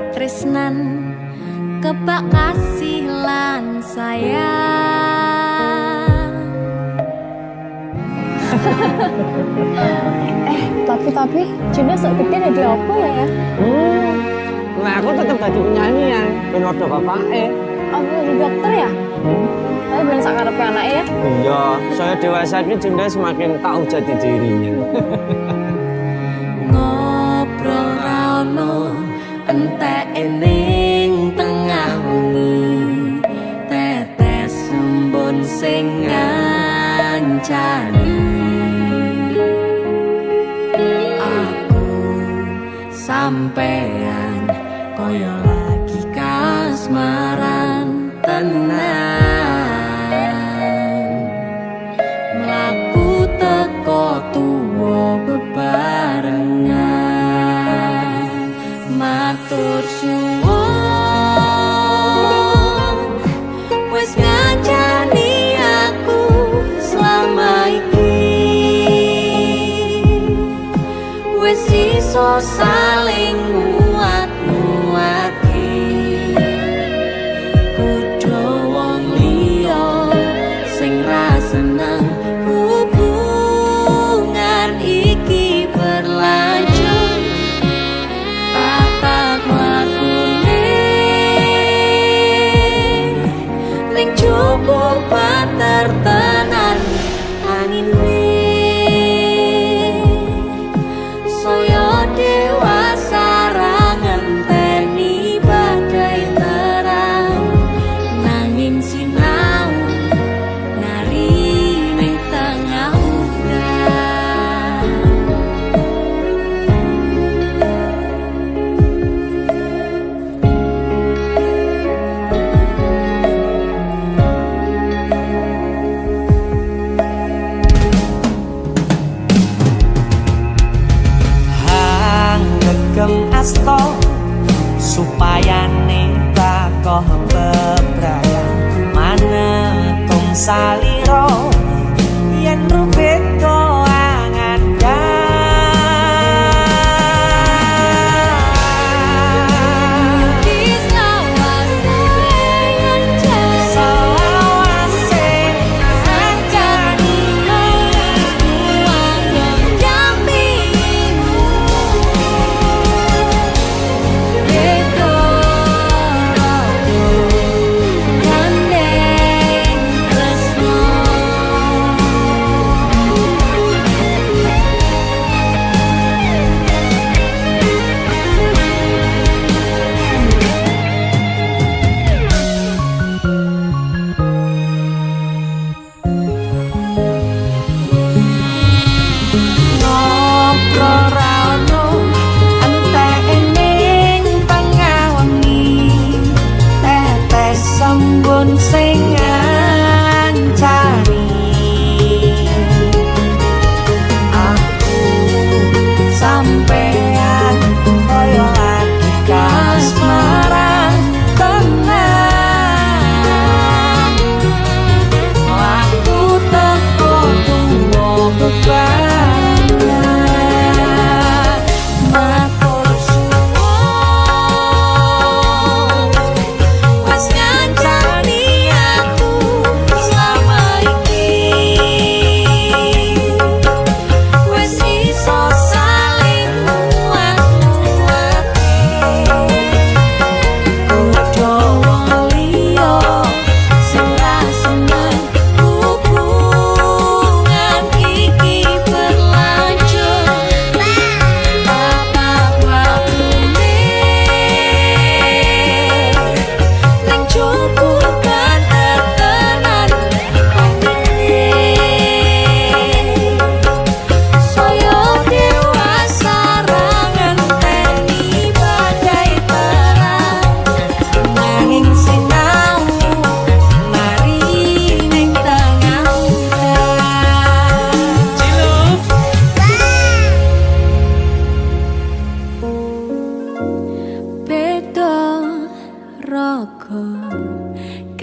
Katresnan kebak kasih lan sayang. Tapi Junda sok gede dadi apa ya? Nah, aku tetep dadi penyanyi ya, ben padha bapake. Aku jadi dokter ya? Tapi ben sak karepe anake ya. Iya, saya dewasa iki Junda semakin tahu jati dirinya. Ngobrol ra ono entek ning tengah wengi, tetes embun sing ngancani. Aku sampean koyo lagi kasmaran tenan, mlaku teko tuwa bebarengan. Matur suwun wis ngancani aku selama iki, wis iso saling nguat-nguati. Kudu wong liya sing ra seneng hubungan iki berlanjut, tatap mlakune ning cukup banter tenan angine. Saya dewasa ra ngenteni badai terang, nanging sinau nari ning tengah udan. Hanggegem asta supayane bakoh bebrayan manentung salira yen rubeda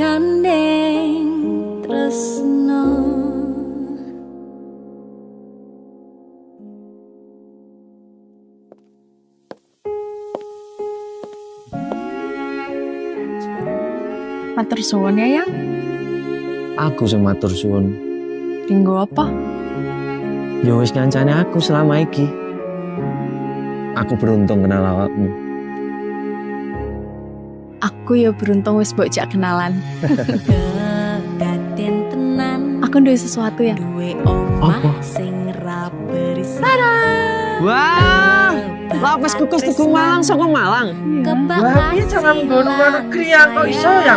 Gandeng tresno. Matur suwun ya, Yang. Aku sing matur suwun. Dinggo apa? Ya wis ngancani aku selama iki. Aku beruntung kenal awakmu. Aku ya beruntung wis mbok jak kenalan. Kedaden tenan. Aku duwe sesuatu ya. Duwe omah Apa? sing ra berisi. Wah, lapis kukus Tugu Malang saka Malang. Kebak Wah, piye jangan nggo luar negeri ya, kok iso ya?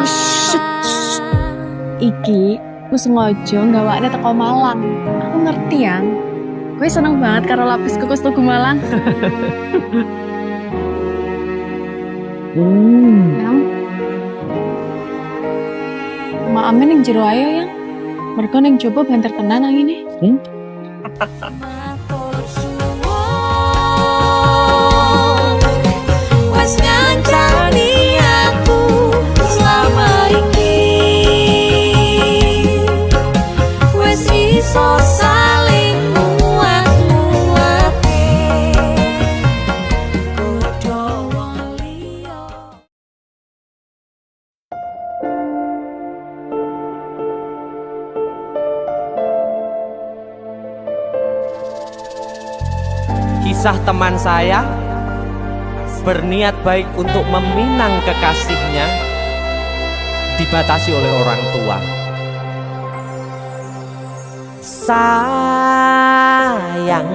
Iki aku sengaja nggawakne teko Malang. Aku ngerti, Yang. Kowe seneng banget karo lapis kukus Tugu Malang. Yang. Maame ning jero ayo, Yang. Mergo ning jaba banter tenan angine. Matur suwun wes ngancani aku selama iki, wes iso saling muat-muate godho wong liya. Kisah teman saya berniat baik untuk meminang kekasihnya dibatasi oleh orang tua. Sayang,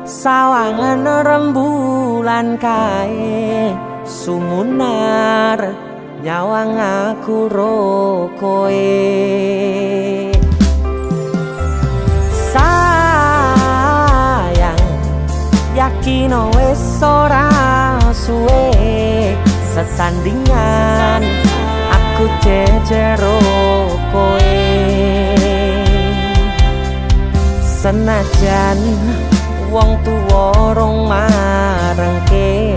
sawangan rembulan kae sumunar nyawang aku ro koe. Sayang, yakin wis ora suwe sesandingan aku jejero koe. Senajan wong tuwa rong marengke.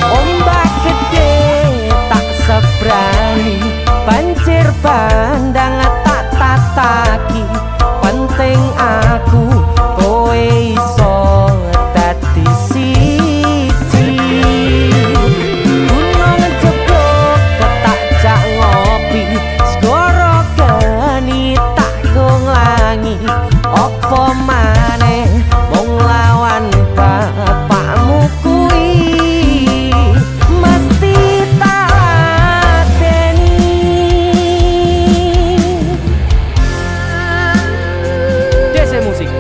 Ombak gede tak sebrani, banjir bandang tak tataki, penting aku kowe iso dadi siji. Gunung jeblok tak jak ngopi, segoro geni tak gonglangi, opo maneh mung lawan bapakmu kuwi mesti tak ladeni. DC Musik.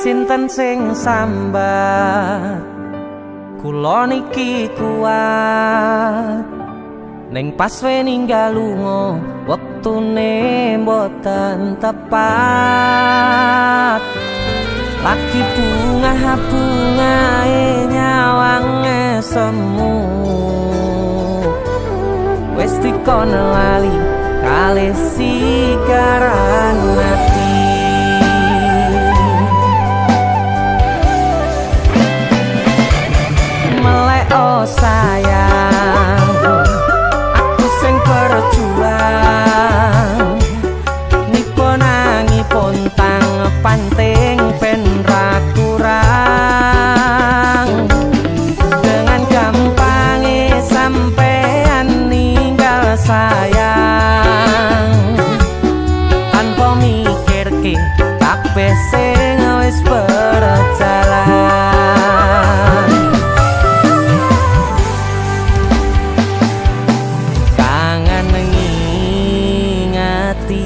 Sinten sing sambat kula niki kuat. Ning pas we ninggal lunga wektune mboten tepat. Lagi bungah bungae nyawange semu. Wis dikon lali kalih sikaran ati. Melek oh sayang, aku sing berjuang. Nipun angipun tang panting ben ra kurang. Dengan gampange sampean ninggal sayang, tanpa mikirke kabeh sing wis berjalan. Kangen ngingati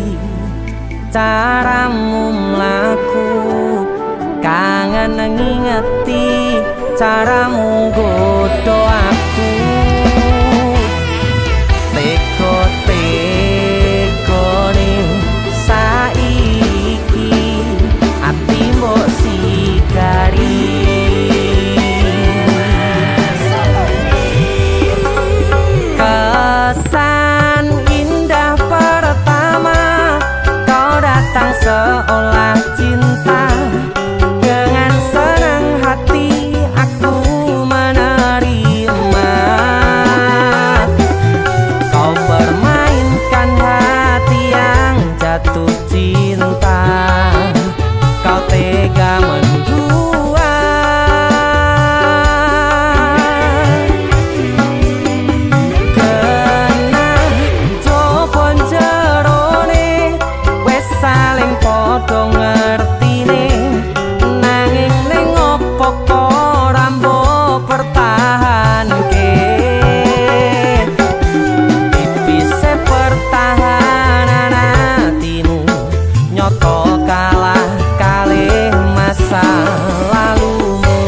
caramu mlaku, kangen ngingeti caramu nggodho aku. Teko-tekone saiki ati mbok sikari. Kesan indah pertama kau datang seolah cinta. Dengan senang hati aku menerima. Kau permainkan hati yang jatuh cinta. Kau tega mendua. Kena coba jerone wis saling padha ngertine. Nanging ning opo kok ora mbok pertahanke. Tipise pertahanan atimu nyoto kalah kalih masa lalumu.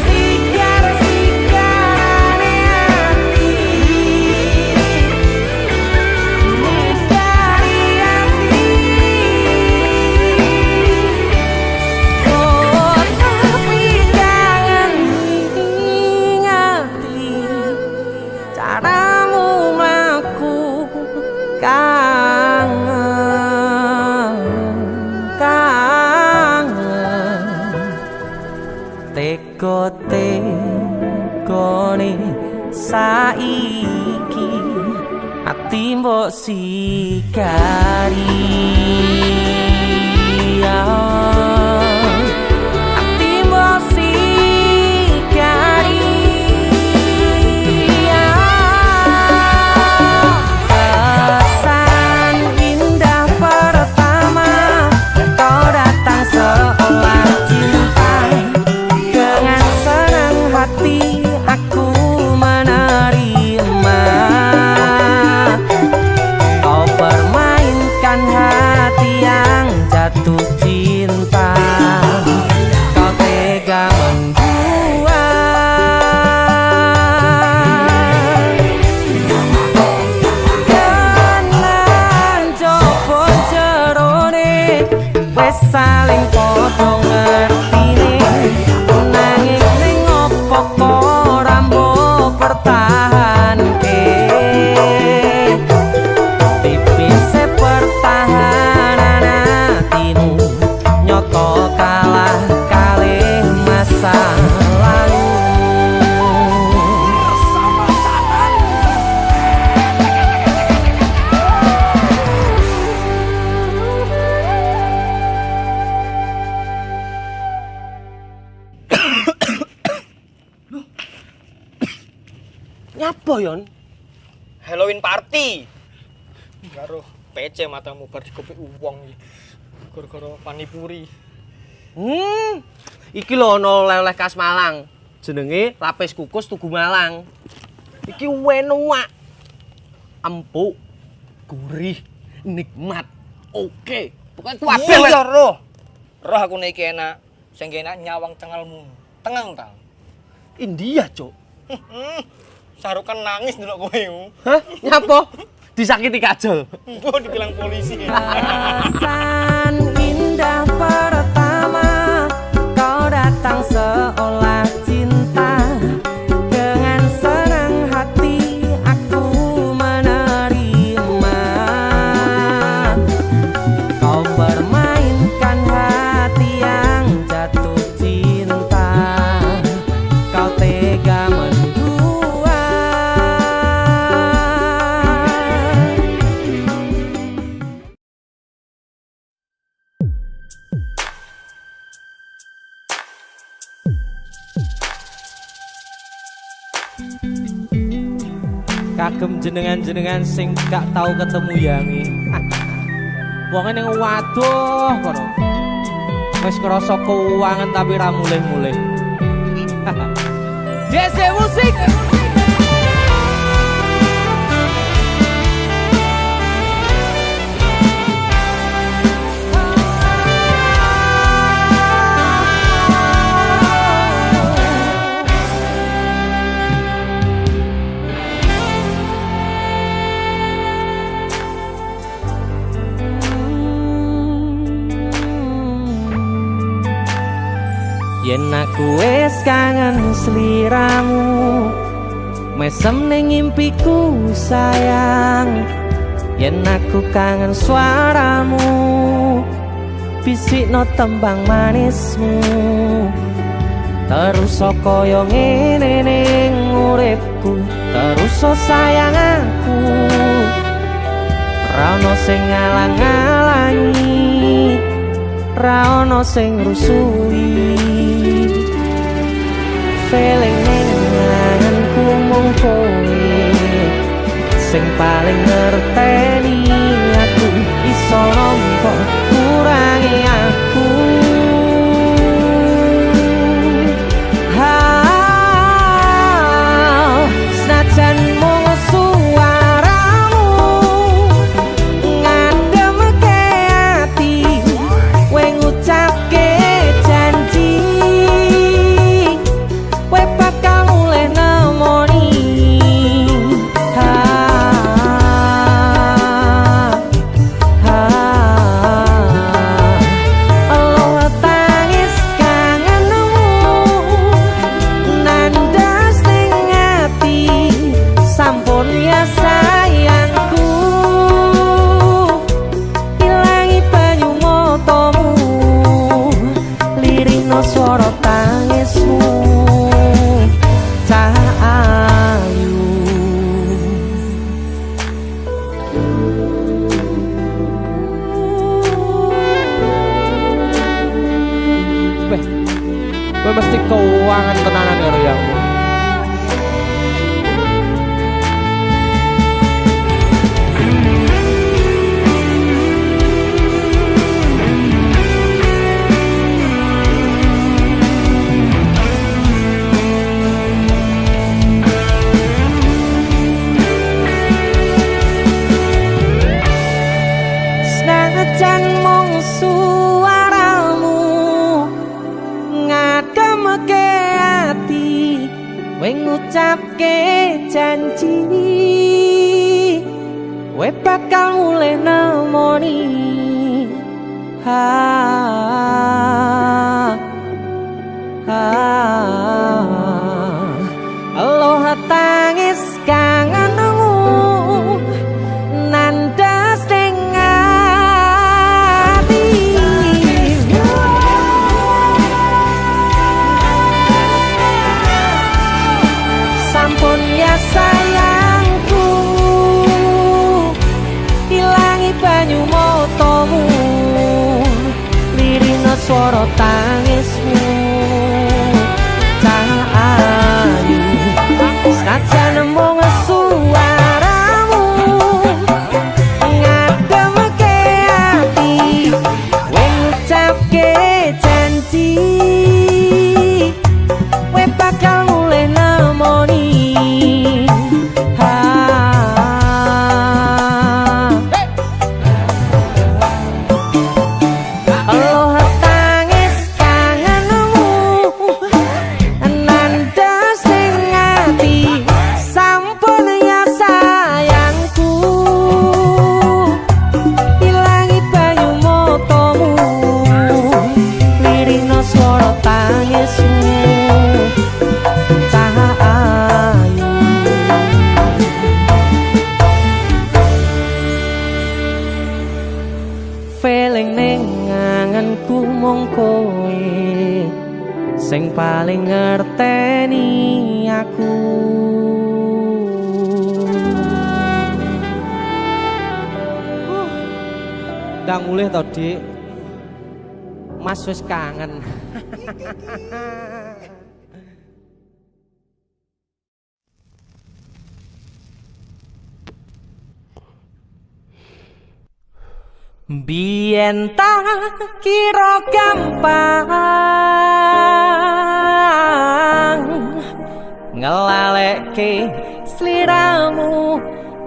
Sigar-sigarane ati, nyigari ati. Oh, tapi kangen ngingati caramu mlaku. Kangen, kangen. Teko-tekone saiki ati mbok sikari. Ati mbok sikari. Kesan indah pertama kau datang seolah cinta. Dengan senang hati aku menerima. Kau permainkan hati yang jatuh cinta. Kau tega mendua. Kenan coba jerone wis saling padha ngertine. Nanging ning opo kok ora mbok pertahanke. Tipise pertahanan atimu nyoto kalah kalih masa lalu. Bersama Satan. Apa, Yon? Halloween party. Karo PC matamu bar dikopi wong iki. Gara-gara panipuri. Iki lho ana oleh-oleh khas Malang. Jenenge lapis kukus Tugu Malang. Iki enak. Empuk, gurih, nikmat. Oke. Pokoknya kuabeh. Iya roh. Roh aku nek iki enak. Sing enak nyawang cengelmu. Tengang ta. India, Cuk. Sarukan nangis ndelok kowe. Hah? Nyapa? Disakiti kajol. Mbok dibilang polisi. Kesan indah pertama kau datang seolah cinta. Dengan senang hati aku menerima. Kau permainkan hati yang jatuh cinta. Kau tega mendua. Kagem jenengan-jenengan sing gak tau ketemu yangi. Wonge ning waduh kono. Wis krasa keuangan tapi ra mulih-mulih. DC Musik. Yen aku wis kangen sliramu, mesem ning impiku sayang. Yen aku kangen suaramu, bisikno tembang manismu. Terus kaya ngene ning uripku, terus sayang aku. Ra ono sing ngalang-alangi, ra ono sing rusuhi. Feeling ning anganku mung kowe sing paling ngerteni aku, iso nampa kurange aku. Ha, senajan mung suaramu ngademke ati, kowe ngucapke janji, kowe bakal mulih nemoni. Ha, ha, lo tangis kangenmu nandas ning ati, sampun ya sayangku, ilangi banyu matamu, lirihno swara tangismu, cah ayu. Weh, kowe mesti keuangan tenanan karo yangmu. Senajan mung suaramu ngademke ati, kowe ngucapke janji, kowe bakal mulih nemoni. Ha, ha, lo tangis kangenmu nandas ning ati. Sampun ya sayangku, ilangi banyu matamu, lirihno swara tangismu, cah ayu. Senajan mung Eling ning anganku mung kowe sing paling ngerteni aku. Ndang mulih to, Dik. Mas wis kangen. Biyen tak kira gampang ngelalekke sliramu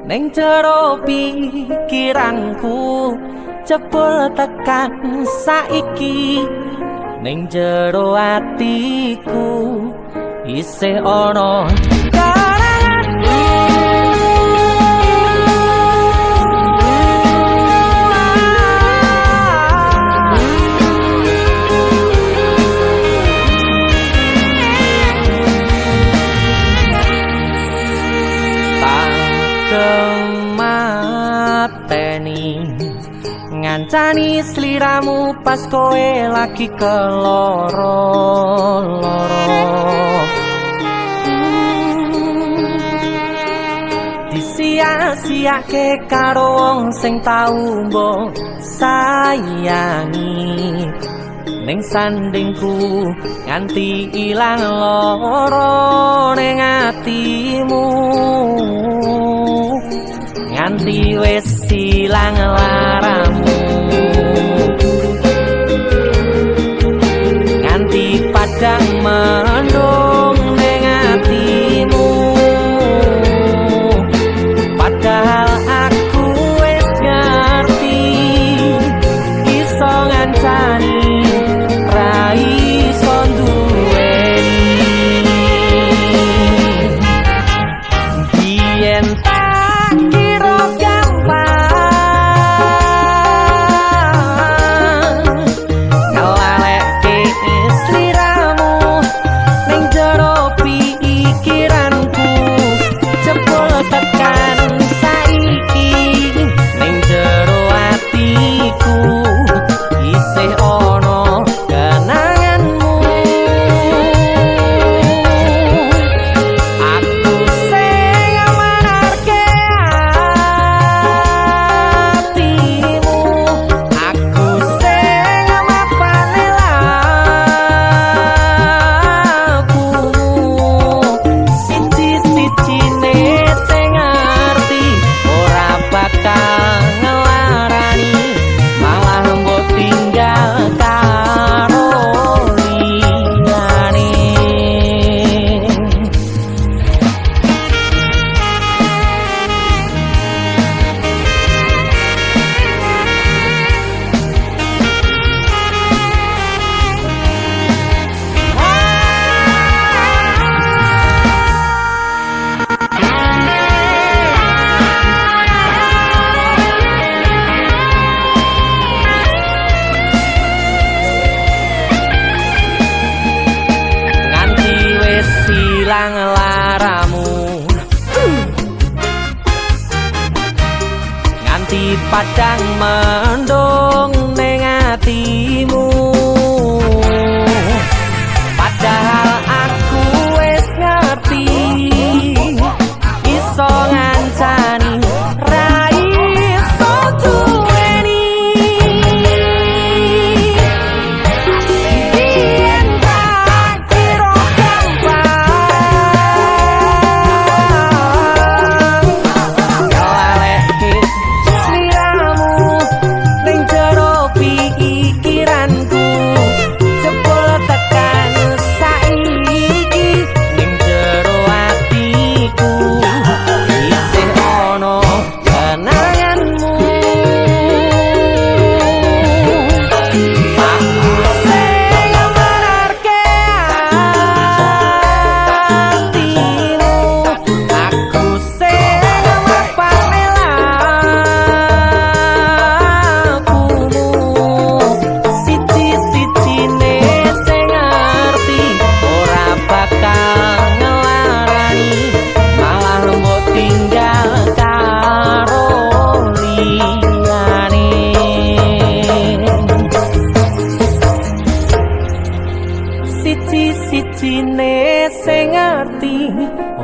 ning jero pikiranku, jebul tekan saiki ning jero atiku isih ana kenanganmu. Kemateni ngancani sliramu pas kowe lagi keloro-loro. Disia-siake karo wong sing tau mbok sayangi, ning sandingku nganti ilang loro ning atimu, nganti wis ilang laramu, nganti padang mendung ning atimu. Padahal aku wis ngerti iso ngancani ra iso nduweni. Biyen tak kira gampang ngelalekke sliramu ning jero pikiranku, jebul tekan saiki ning jero atiku isih ana kenanganmu. Aku sing amanarke atimu, aku sing mapane lakumu, siji-sijine sing ngerti ora bakal ngelarani, malah mbok tinggal karo liyane. Nganti wis ilang laramu, nganti padang mendung ning atimu. Padahal aku wis ngerti iso ngancani ra iso duweni. Biyen tak kira gampang ngelalekke sliramu ning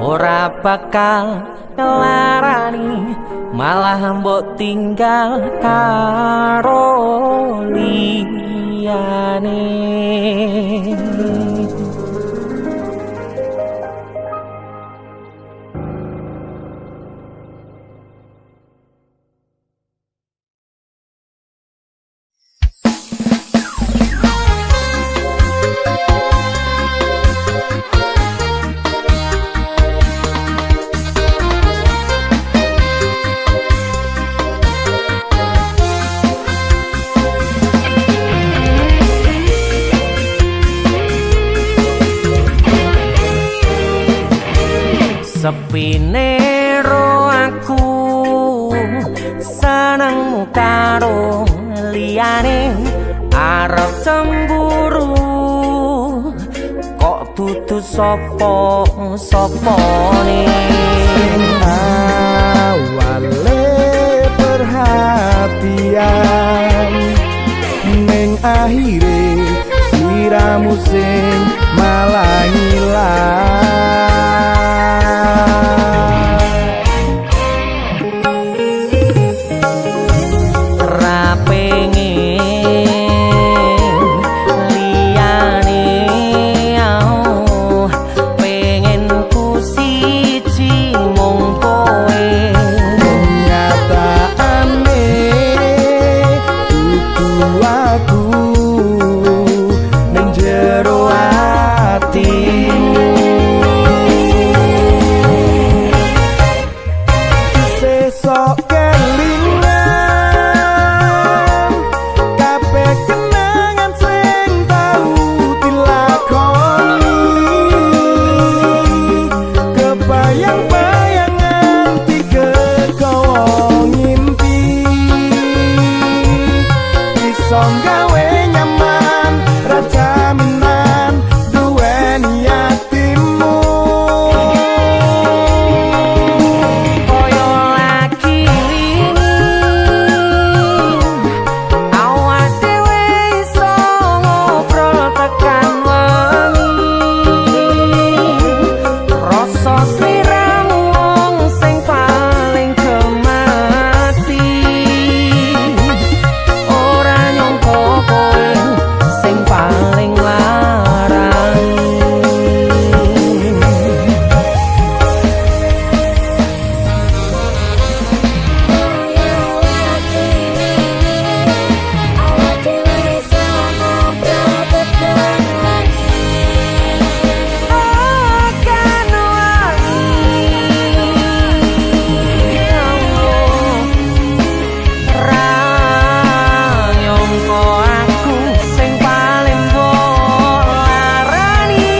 Ora bakal ngelarani, malah mbok tinggal karo liyane. Sepine ro aku senengmu karo liyane, arep cemburu kok dudu sapa sapane. Sing awale perhatian, ning akhire sliramu sing malah ngilang. Ra pengen liyane, pengen ku siji mung kowe. Kenyataane dudu aku ning jero atimu. Sesok kelingan kabeh kenangan sing tau dilakoni, kebayang-bayang nganti kegawa ngimpi, iso gawe nyaman ra jaminan duweni atimu. Koyo lagi wingi awak dhewe iso ngobrol tekan wengi, rasa sliramu wong sing paling gemati, ora nyangka kowe sing paling larani. Awak dhewe iso ngobrol tekan wengi. Tekan wengi. Ra nyangka aku sing paling mbok larani.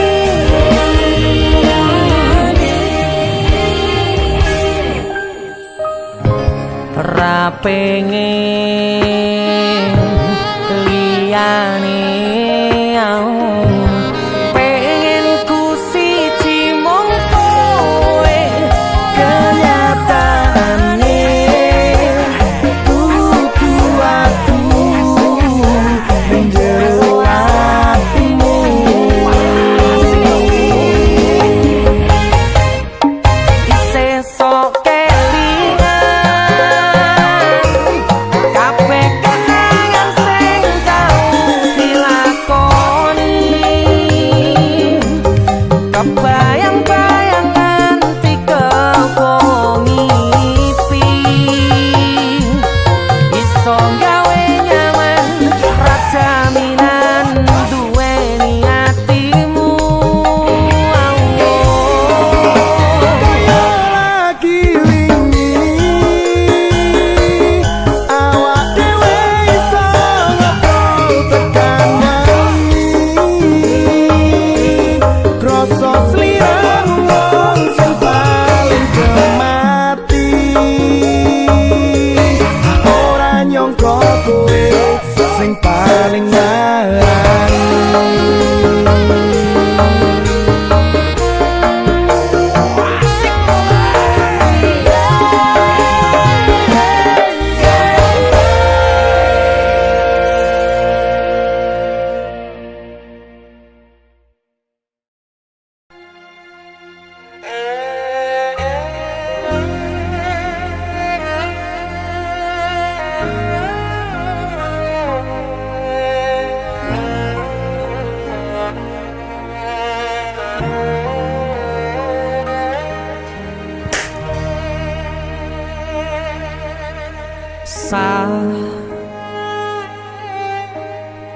Ra pengen liyane, pengen ku siji mung kowe. Kenyataane dudu aku ning jero atimu. Sesok kelingan kabeh kenangan sing tau dilakoni.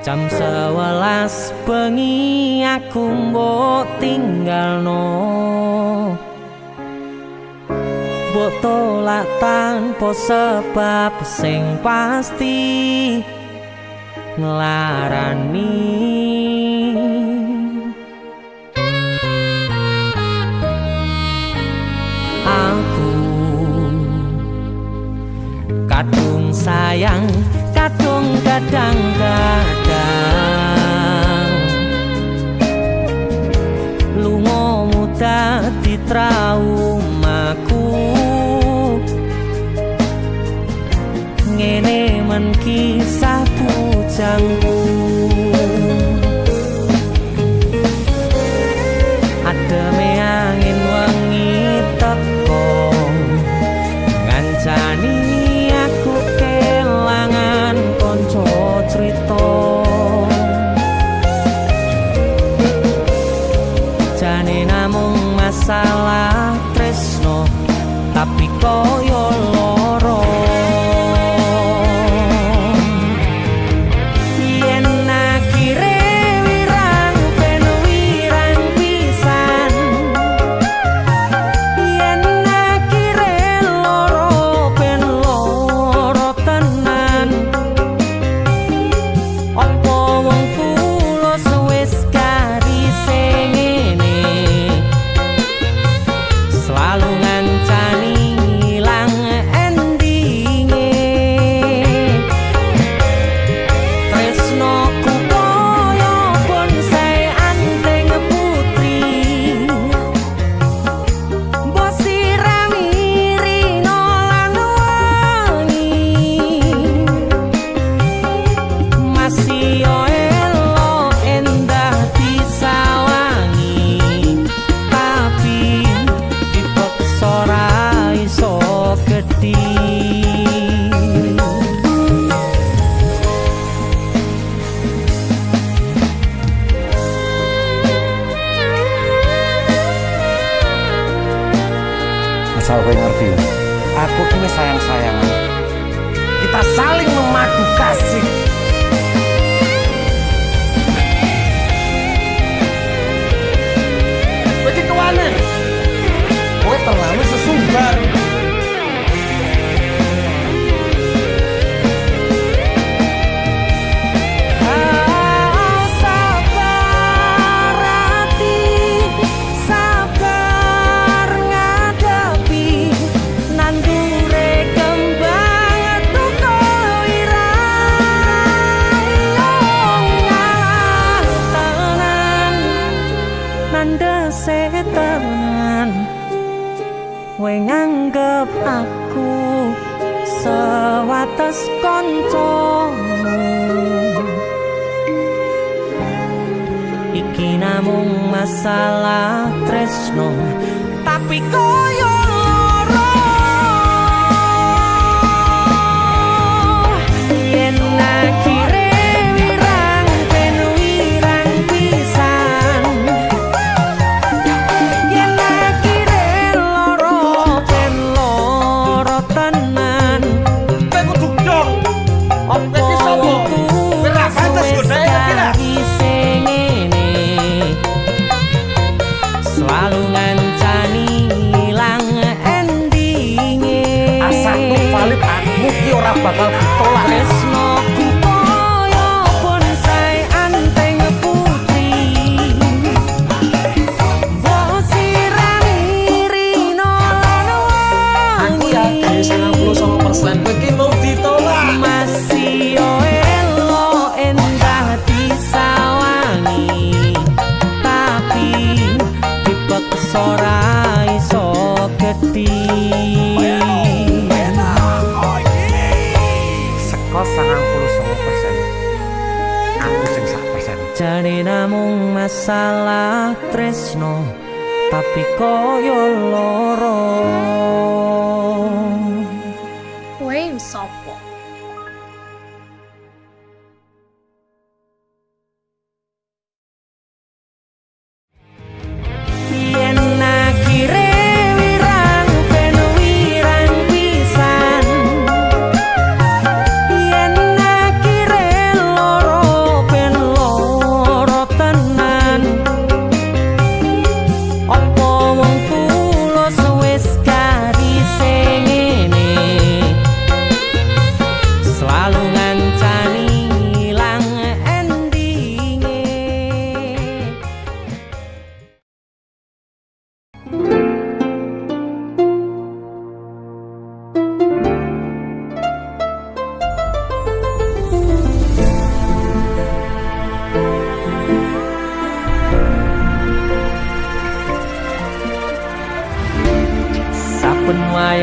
Jam 11 bengi aku mbok tinggalno, mbok tolak tanpa sebab sing pasti nglarani. Aku kadung sayang, kadung kadang-kadang lungamu dadi traumaku. Ngene men kisah bujangku, ademe angin wengi teko ngancani aku kelangan kanca crita. Jane namung masalah tresno tapi koyo loro. Yen akhire wirang ben wirang pisan, yen akhire loro ben loro tenan. Apa wong tulus wis garise ngene, selalu ngancani ilang endinge. Tresnoku koyo bonsai anting putri, mbok sirami rino lan wangi. Masih yo elok endah disawangi, tapi dipeksa ra iso gedhi. Asal kowe ngerti, aku ki wis sayang-sayangan. Kita saling memadu kasih. Kowe iki kewanen. Kowe terlalu sesumbar. Sabar ati, sabar ngadepi nandure kembang tukul wirang. Yo ngalah tenan, nandese tenan, kowe nganggep aku sewates kancamu. Iki namung masalah tresno tapi koyo loro. Yen akhire wirang ben wirang pisan, yen akhire loro ben loro tenan. Kowe kudu dong. Apa Kowe iki sapa? wong Kowe ra pantes tulus wis godhake ngerti ra? garise ngene, selalu ngancani ilang endinge. Asakmu valid, aku ki ora bakal ditolak. Tresnoku koyo bonsai anting putri, mbok sirami rino lan Aku wangi. yakin 99% kowe ki mau ditolak. Masih yo elok endah disawangi, tapi dipeksa ra iso gedhi. Seko 99%. Aku sing 1%. Jane namung masalah tresno tapi koyo loro. Kowe sapa? Yen akhire wirang ben wirang pisan, yen akhire loro ben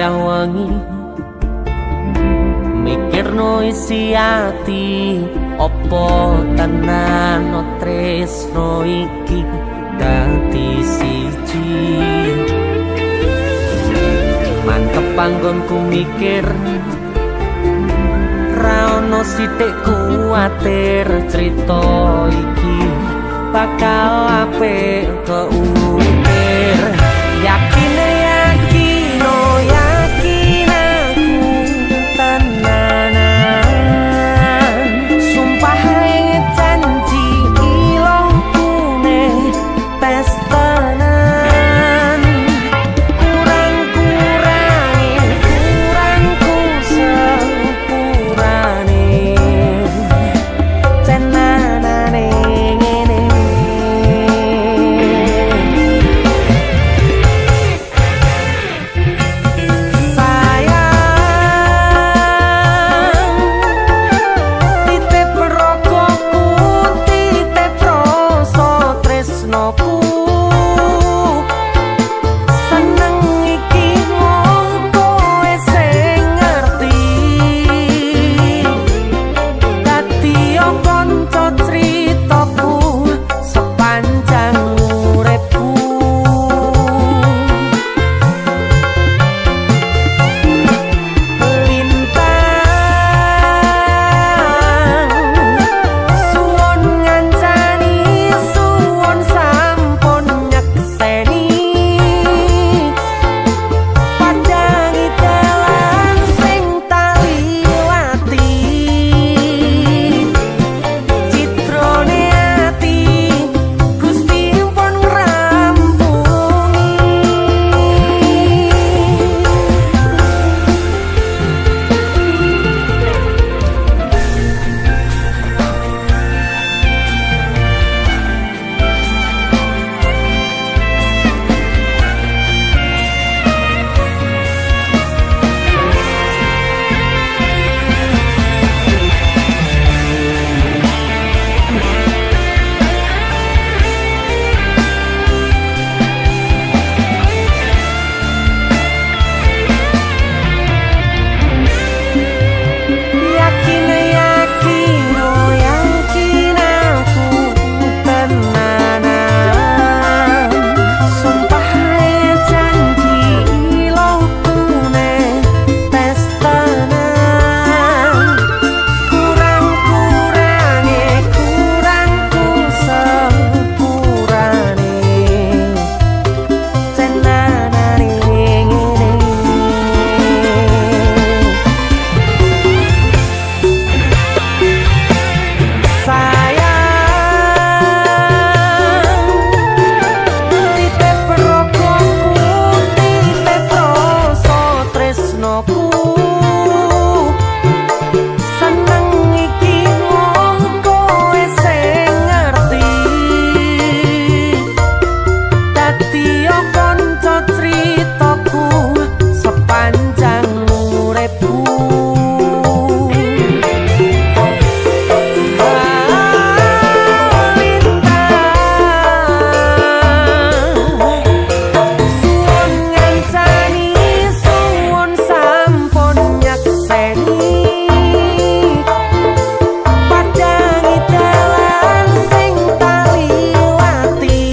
Wayah wengi mikirno isi ati, opo tenan tresno iki dadi siji. Mantep panggonku mikir, ra ono sithik kuwatir, crita iki bakal apik keukir. Yakin yakin oh yakin aku tenanan, sumpah janji ilokune tes tenan. Kurang kurangi kurangku sepurane, cenanane ngene. Sayang, titip rokokku, titip rasa tresnoku. Seneng iki mung kowe sing ngerti. Dadi kanca critaku sepanjang uripku. Lintang, suwun ngancani, suwun sampun nyekseni. Padangi dalan sing tak liwati, citrane ati Gusti pun ngrampungi. Yakin yakin oh yakin aku tenanan, sumpah janji ilokune tes tenan. Kurang kurange kurangku sepurane, cenanane ngene. Sayang, titip rokokku, titip rasa tresnoku. Seneng iki mung kowe sing ngerti. Dadi kanca critaku sepanjang uripku. Lintang, suwun ngancani, suwun sampun nyekseni. Padangi dalan sing tak liwati,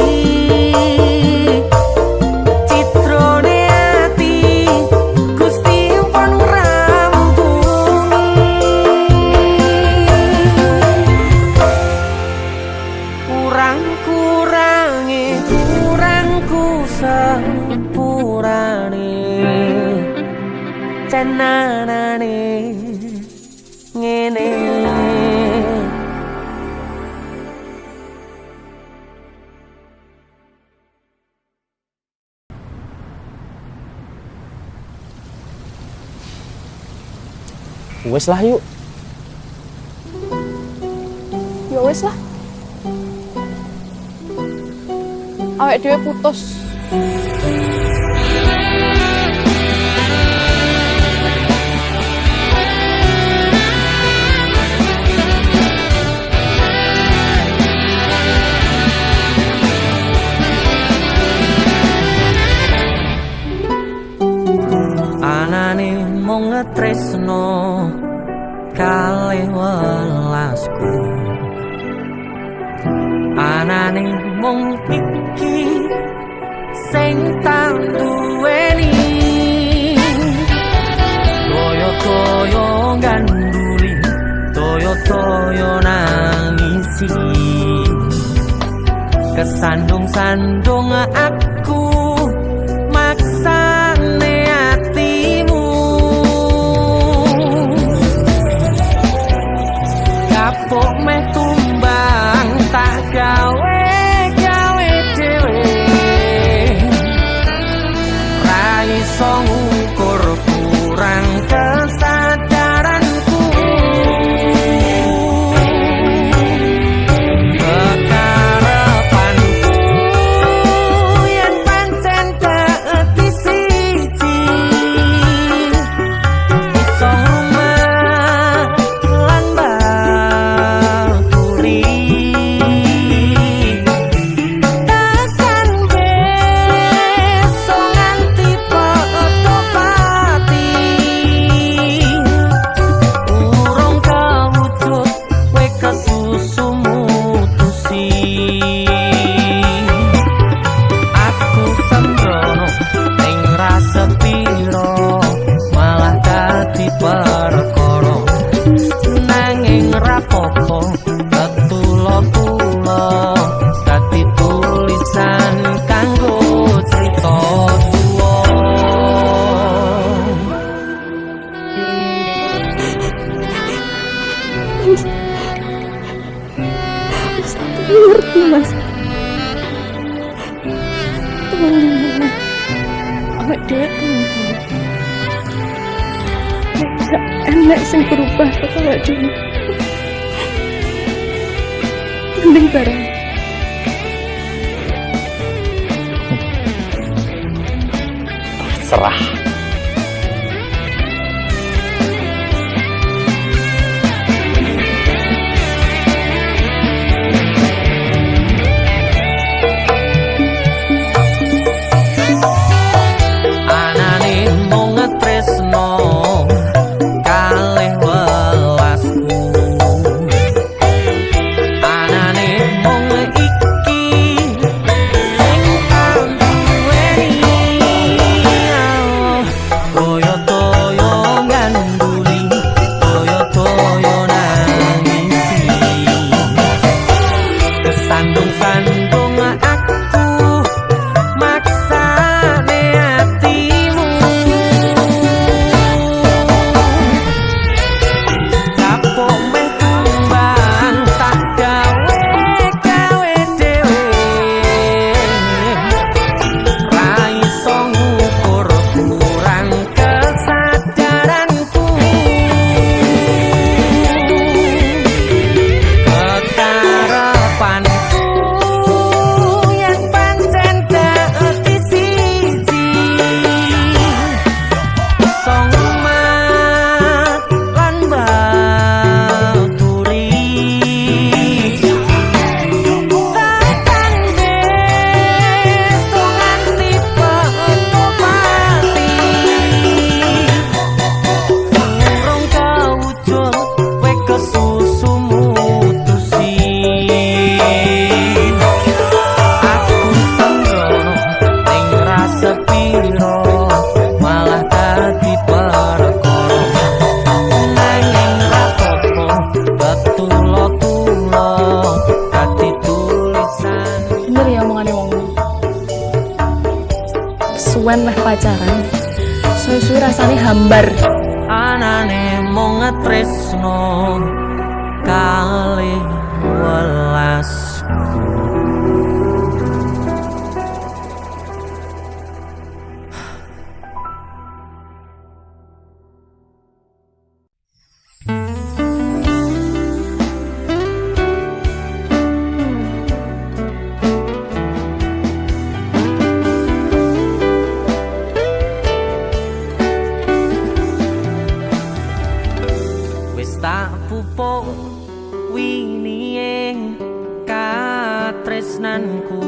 citrane ati Gusti pun ngrampungi. Kurang kurangi kurangku sepurane, cenanane ngene. Wes lah yuk. Ya wes lah. Awake dhewe putus. tresno kalih welasku. Anane mung iki sing tak duweni. Toyo-toyo ganduli, toyo-toyo nangisi. Kesandung-sandung aku maksane atimu. Kapok meh tumbang tak gawe gawe dhewe. Ra iso ngukur kurang kesadaranku. Kekarepanku yen pancen dadi siji, iso ngrumat lan baturi. Tekan besok nganti padha pati, urung kawujud kowe kesusu mutusi. Aku sembrono ning rasa piro malah dadi perkara. Nanging rapopo ketulo-tulo dadi tulisan kanggo crita tuwa. Mas, aku ngerti, Mas. Tolong lindungi. Awak dhewe tunggu. Nek gak enek sing berubah teko awak dhewe. Mending bareng. Serah. Anane mung tresno kalih welasku. Anane mung iki sing tak duweni. Toyo-toyo nganduli, toyo-toyo nangisi. Kesandung-sandung aku maksane atimu. Kapok meh tumbang tak gawe gawe dhewe. Ra iso ngukur kurang kesadaranku. Kekarepanku yen pancen dadi siji, iso ngrumat lan baturi. Tekan besok nganti padha pati, urung kawujud kowe kesusu mutusi. Aku sembrono ning rasa piro malah dadi perkara. Nanging rapopo betulo-tulo dadi tulisan. Bener ya omongane wong. Kesuwen meh pacaran. Suwe-suwe rasane hambar. Anane mung tresno kalih welasku. Wis tak pupuk winihe katresnanku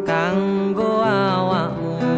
kanggo awakmu.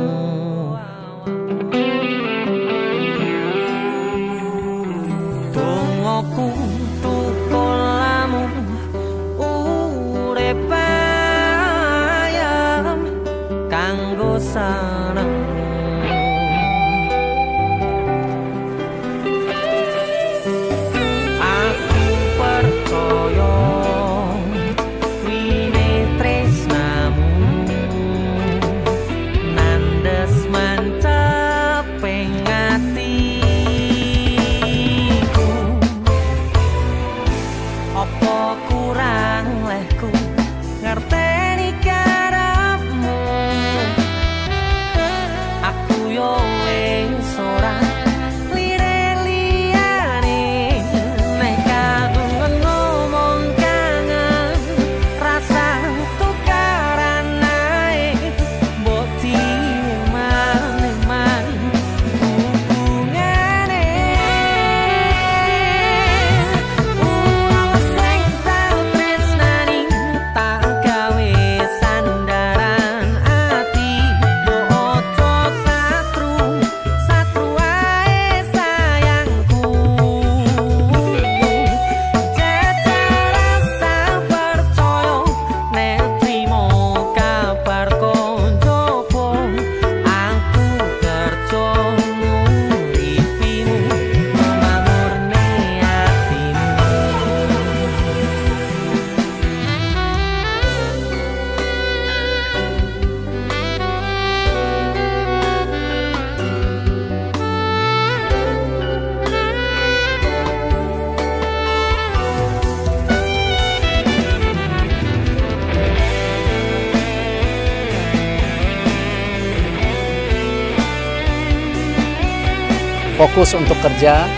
Fokus untuk kerja,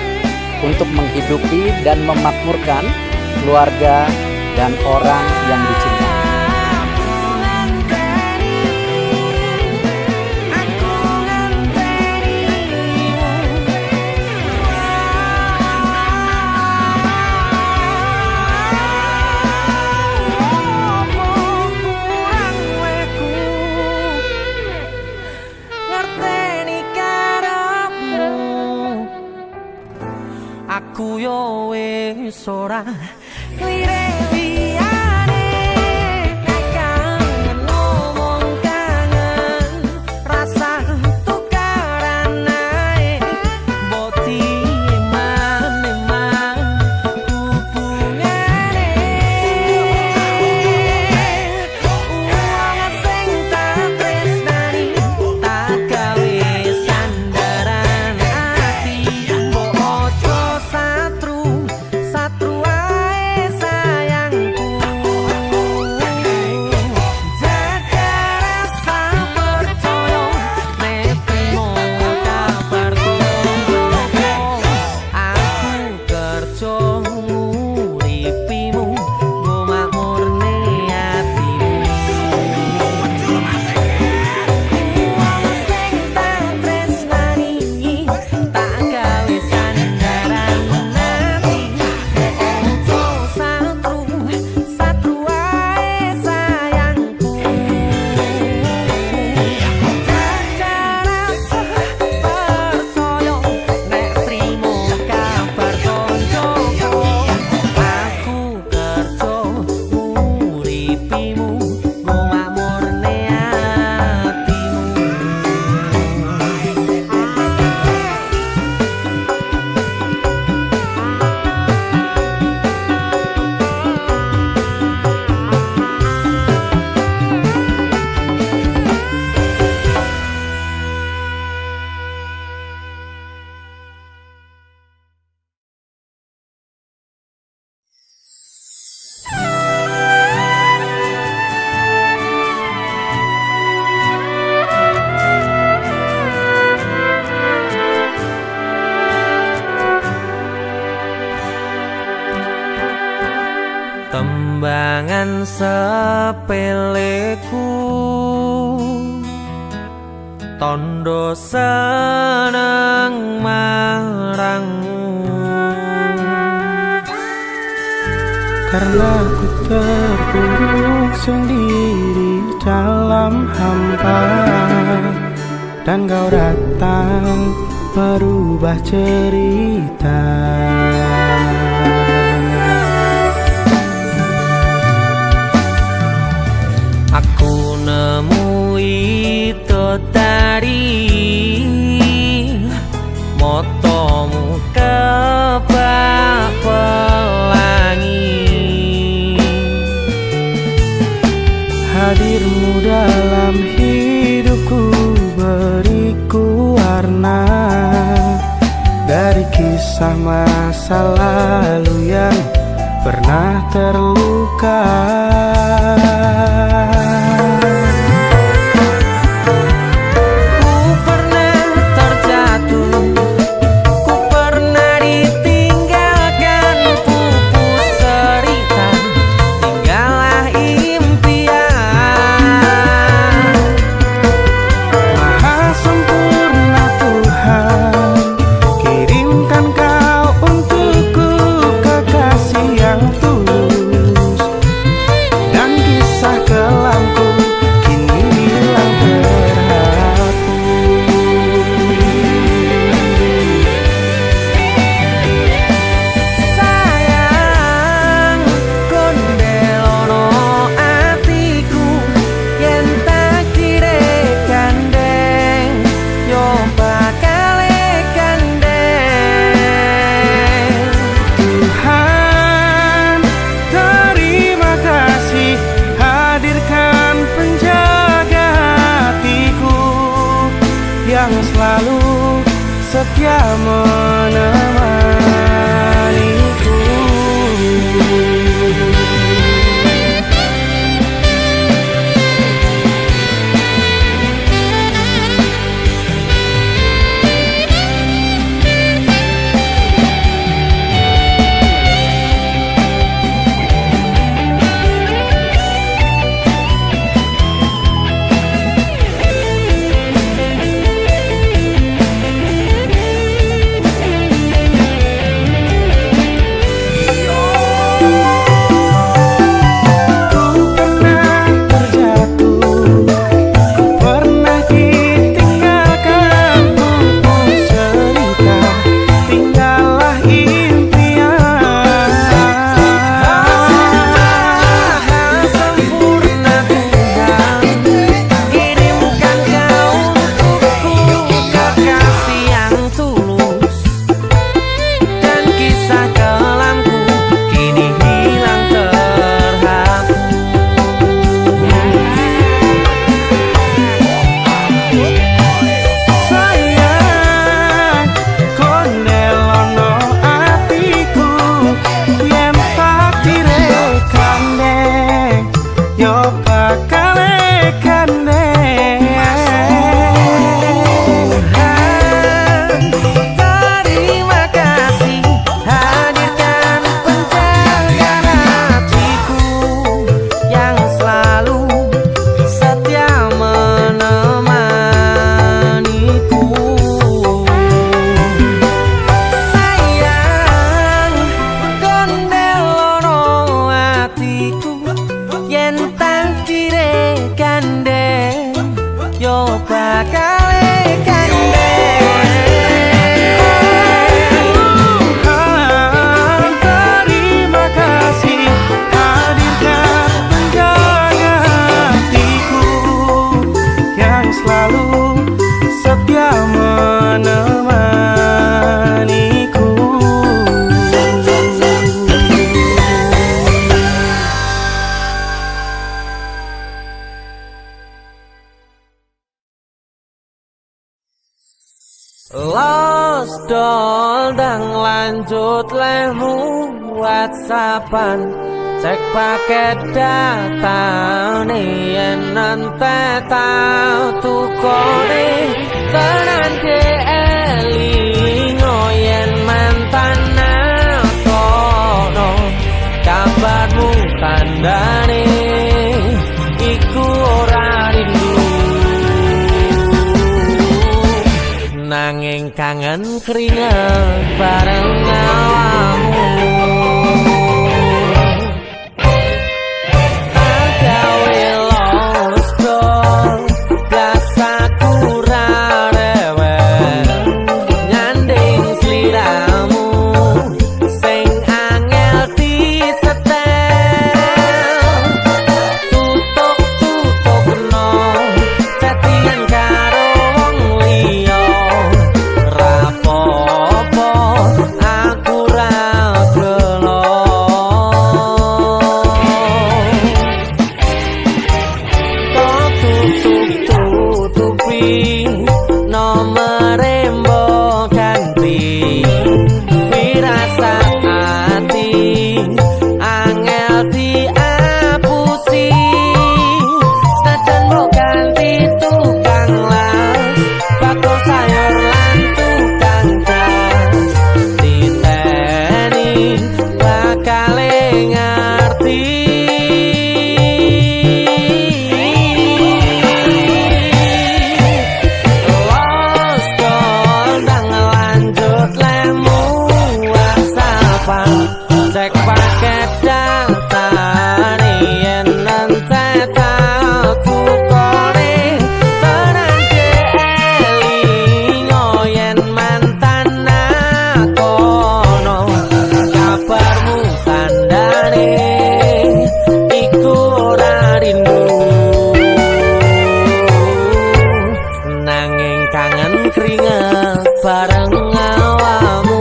untuk menghidupi dan memakmurkan keluarga dan orang yang dicintai. Aku ngenteni, aku ngenteni. Opo kurang weku ngerteni karepmu? Aku yo wis ora lirik liyane. Nek kangen ngomong kangen, rasah tukaran ae. Mbok eman-eman hubungane. Wong sing tak tresnani tak gawe sandaran ati. Mbok ojo satru satru ae, sayangku. Jajal rasah percaya nek trimo kabar tonggoku. Aku kerja nguripimu nggo makmurne atimu. Wong sing tak tresnani tak gawe sandaran ati. Ojo satru satru ae, sayangku. Jajal rasah percaya nek trimo kabar tonggoku. Aku kerja nguripimu nggo makmurne atimu. Tembangan sepeleku, tondo seneng marangmu. Karena ku terpuruk sendiri dalam hampa, dan kau datang merubah cerita. Aku nemu itu tadi, motomu kebak pelangi. Hadirmu dalam hidupku beriku warna dari kisah masa lalu yang pernah terluka. Ku pernah terjatuh, ku pernah ditinggalkan, pupus cerita, tinggallah impian. Maha sempurna Tuhan, kirimkan kau untukku kekasih yang tulus, dan kisah kelamku kini hilang terhapus. Sayang, kondelono atiku, yen takdire gandeng yo bakale gandeng. Tuhan, terima kasih hadirkan penjaga hatiku yang selalu setia menemaniku. Los dol dang lanjut lehmu WhatsAppan, cek paket data yen entek tak tukone. Tenan ke elingo yen mantan nakono kabarmu, tandane iku ora rindu, nanging kangen keringet bareng awakmu. Gawe los dol blas aku ra rewel nyanding sliramu sing angel disetel. Tutuk-tutukno chattingan karo wong liya, rapopo aku ra gelo. Kok tutup-tutupi nomere mbok ganti, firasat ati angel diapusi. Senajan mbok ganti tukang las, bakul sayur lan tukang gas, titeni bakale ngerti. Los dol ndang lanjut lemu WhatsAppan, cek paket data yen entek tak tukone. Tenan ke elingo yen mantan nakono kabarmu, tandane iku ora rindu, nanging kangen keringet bareng awakmu.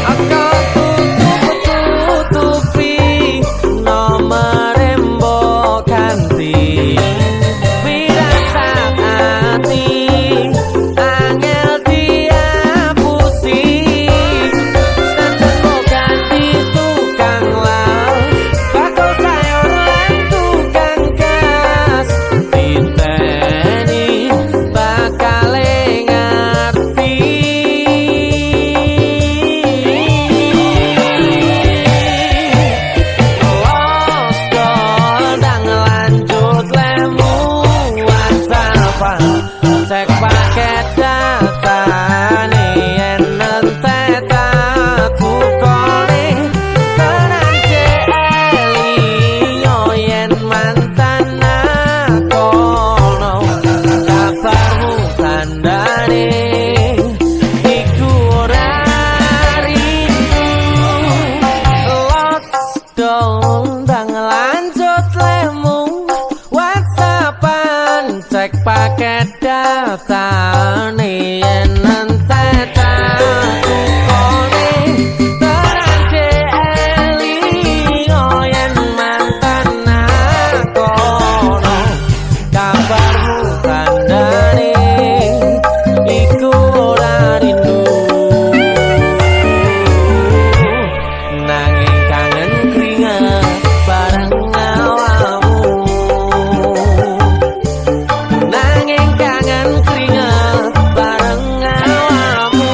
Aku tutup-tutupi nomere mbok ganti, firasat ati angel diapusi. Senajan mbok ganti tukang las, bakul sayur lan tukang gas, titeni bakale ngerti. Los dol ndang lanjut lemu WhatsAppan, cek paket data yen entek tak tukone. Tenan ke elingo yen mantan nakono kabarmu, tandane iku ora rindu. Los dol ndang lanjut lemu WhatsAppan, cek paket data yen entek tak tukone. Tenan ke elingo yen mantan nakono kabarmu, tandane iku ora rindu, nanging kangen keringet bareng awakmu, nanging kangen keringet bareng awakmu.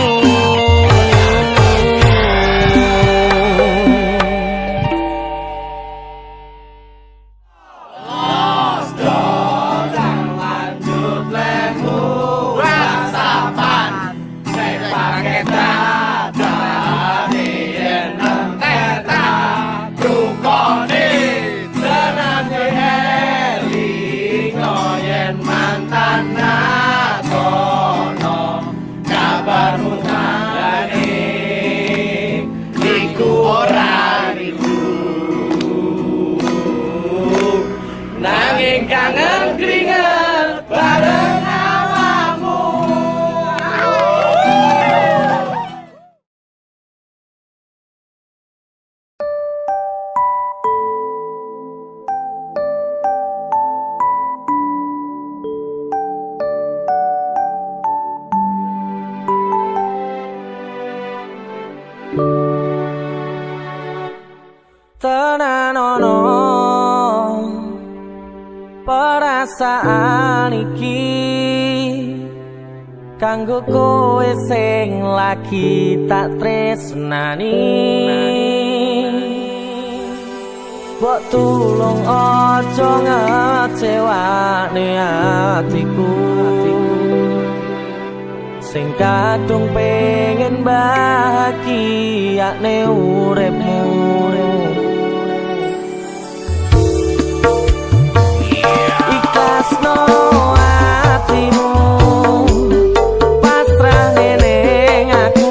Perasaan iki kanggo kowe sing lagi tak tresnani. Mbok tulung aja ngecewane atiku sing kadung pengen bahagiakne uripmu. Ikhlasno atimu, pasrah ning aku,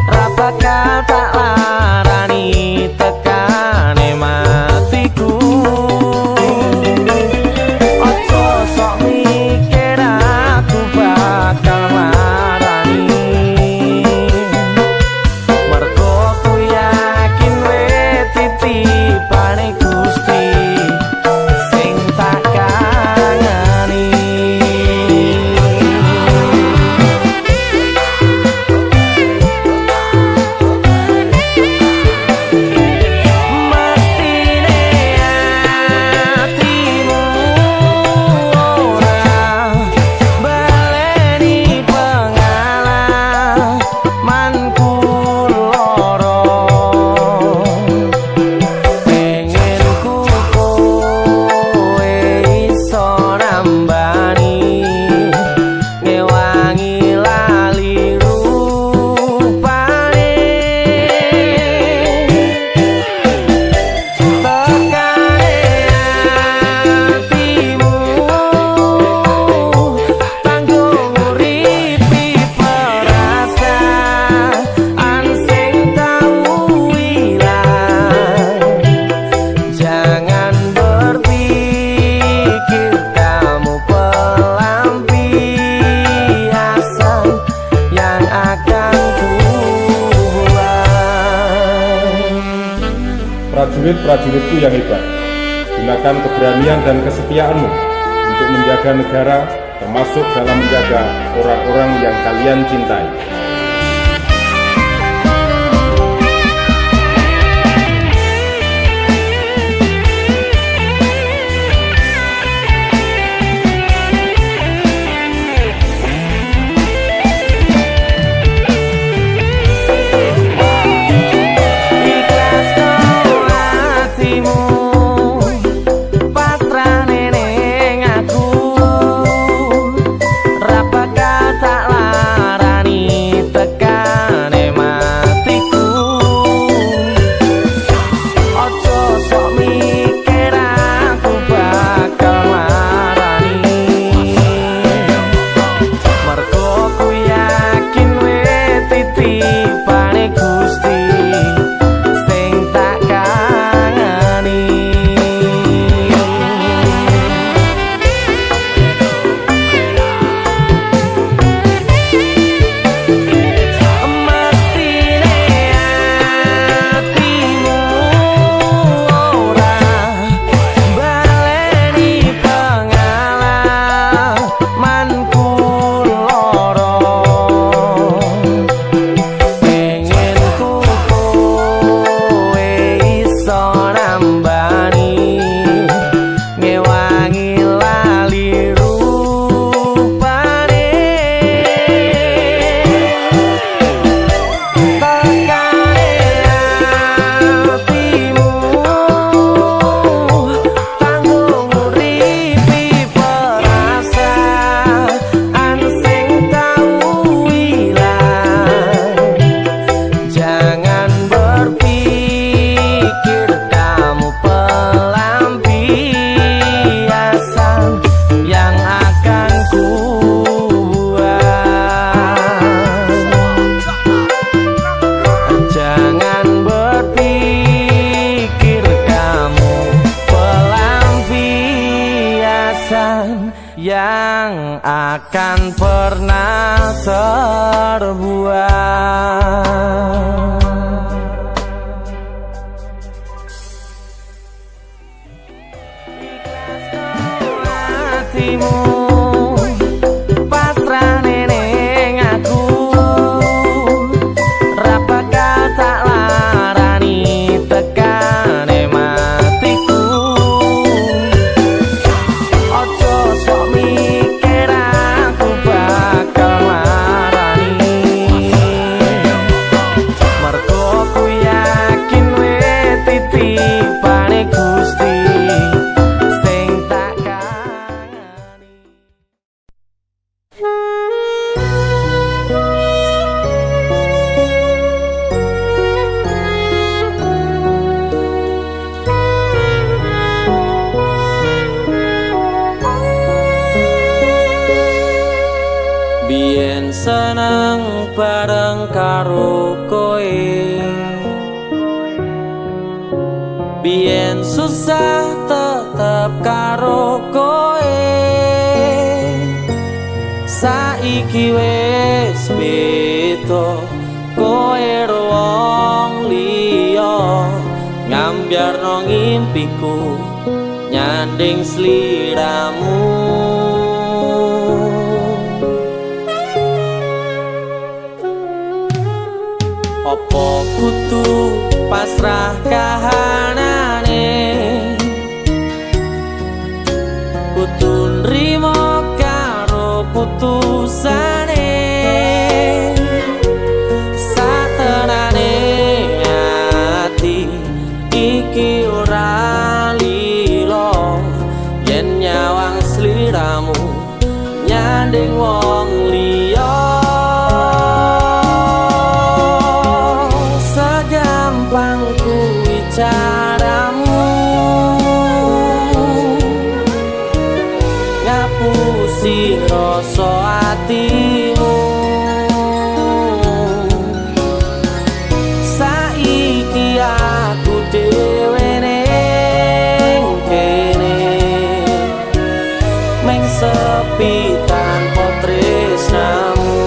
ra bakal tak larani tekane matiku. Aja sok mikir aku bakal marani, mergo ku yakin wit titipane Gusti sing tak kangeni. Mestine atimu ora baleni pengalamanku loro. Pengen ku kowe iso nambani, ngewangi lali rupane. Tekane atimu tanggung uripi perasaan sing tau ilang. Jangan berpikir kamu pelampiasan yang akan ku buang. Prajurit-prajuritku yang hebat, gunakan keberanian dan kesetiaanmu untuk menjaga negara, termasuk dalam menjaga orang-orang yang kalian cintai. Ikhlasno atimu, pasrah ning aku, ra bakal tak larani tekane matiku. Aja sok mikir aku bakal marani, mergo ku yakin wit titipane Gusti sing tak kangeni. Mestine atimu ora baleni pengalamanku loro. Pengen ku kowe iso nambani, ngewangi lali rupane. Tekane atimu tanggung uripi perasaan sing tau ilang. Jangan berpikir kamu pelampiasan yang akan ku buang. Jangan berpikir kamu pelampiasan yang akan pernah terbuang. Hatimu pasrah ning aku, ra bakal tak larani tekane matiku. Seneng bareng karo kowe. Biyen susah tetep karo kowe. Saiki wis beda, kowe wong liya, ngambyarno ngimpiku nyanding sliramu. Apa kudu pasrah kahanane, kudu nrimo karo putusane. Satenane ati iki ora lilo yen nyawang sliramu nyanding wong liya. Segampang kuwi caramu ngapusi rasa atimu. Saiki aku dhewe ning kene, mung sepi tanpa tresnamu.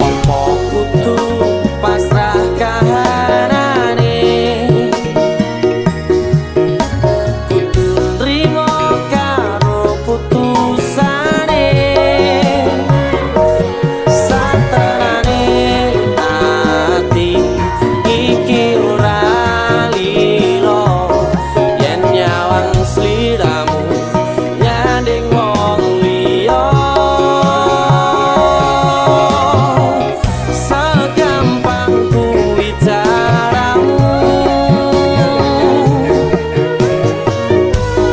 Apa kudu pasrah kahanane, kudu nrimo karo putusane. Satenane ati iki ora lilo yen nyawang sliramu nyanding wong liya. Segampang kuwi caramu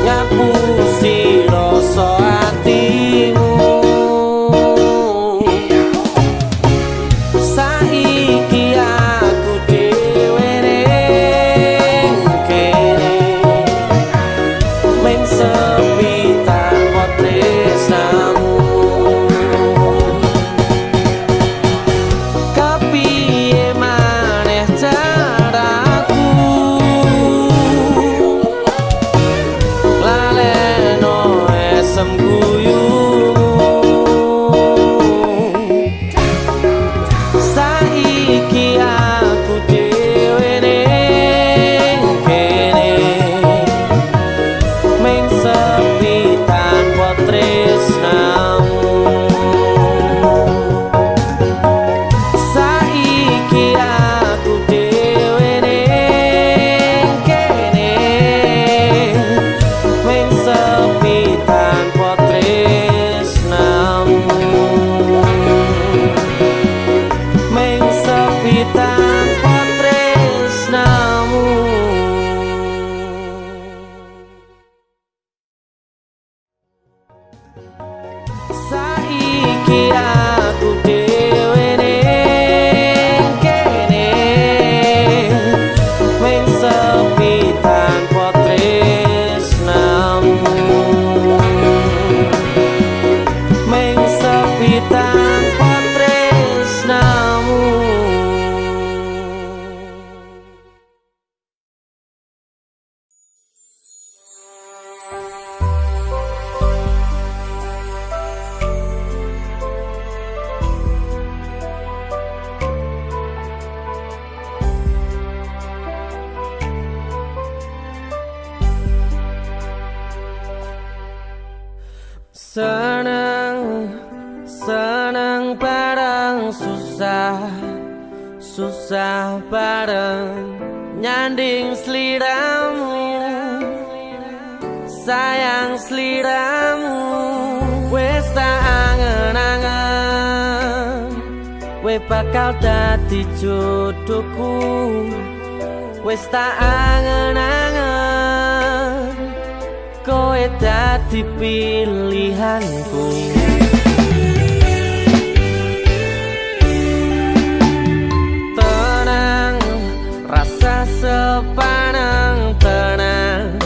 ngapusi rasa atimu. Saiki aku dhewe ning kene, mung sepi tanpa tresnamu. Kepiye maneh caraku laleno esem guyumu. Saiki aku dhewe ning kene, mung sepi tanpa tresnamu. Saiki aku dhewe ning kene, mung sepi tanpa tresnamu. Mung sepi tanpa tresnamu. Saiki aku dhewe ning kene, mung sepi tanpa tresnamu. Mung sepi tanpa tresnamu. Seneng, seneng bareng susah, susah bareng nyanding sliramu. Sayang sliramu wis tak angen. angen-angen kowe bakal dadi jodohku. Wis tak angen-angen kowe dadi pilihanku. Tenang rasa sepanang, tenang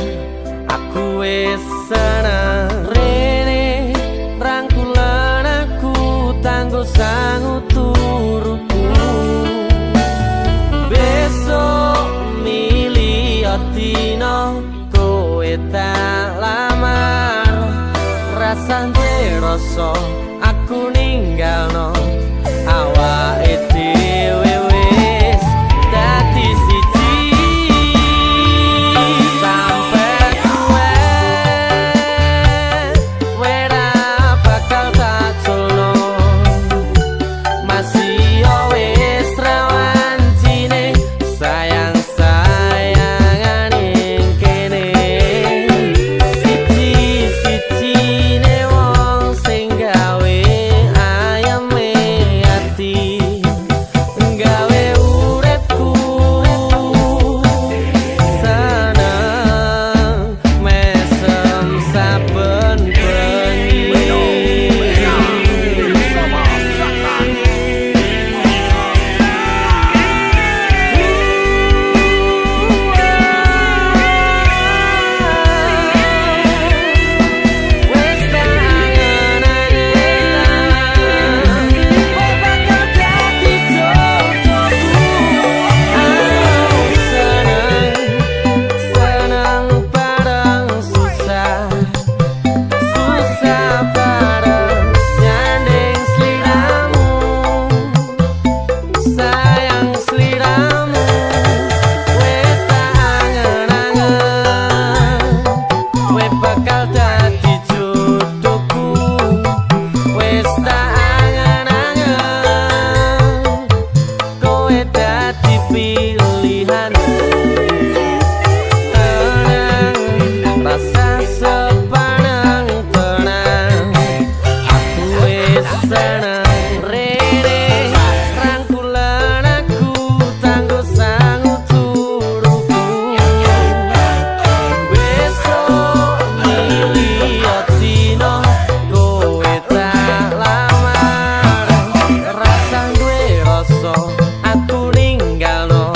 aku wis seneng. Rene rangkulan aku tanggo sangu turuku. Besok milih dino kowe tak lamar. Rasane rasa aku ninggalno awake dhewe wis dadi siji. Sampe tuwe kowe ra bakal tak culno. Masih wis rawan cine sayang sayangan ing kene. Siji sijine wong sing gawe ayeme ati, gawe uripku seneng mesem saben bengi. Wis tak angen-angen kowe bakal dadi jodohku. Aku seneng, seneng bareng susah, susah bareng nyanding sliramu. Sayang sliramu. Wis tak angen-angen kowe bakal dadi jodohku. Wis tak angen-angen kowe dadi pilihanku. Tenang rasa sepanang, tenang aku wis seneng. Rene rangkulan aku tanggo sangu turuku. Besok milih dino kowe tak lamar. Rasa duwe rasa aku ninggalno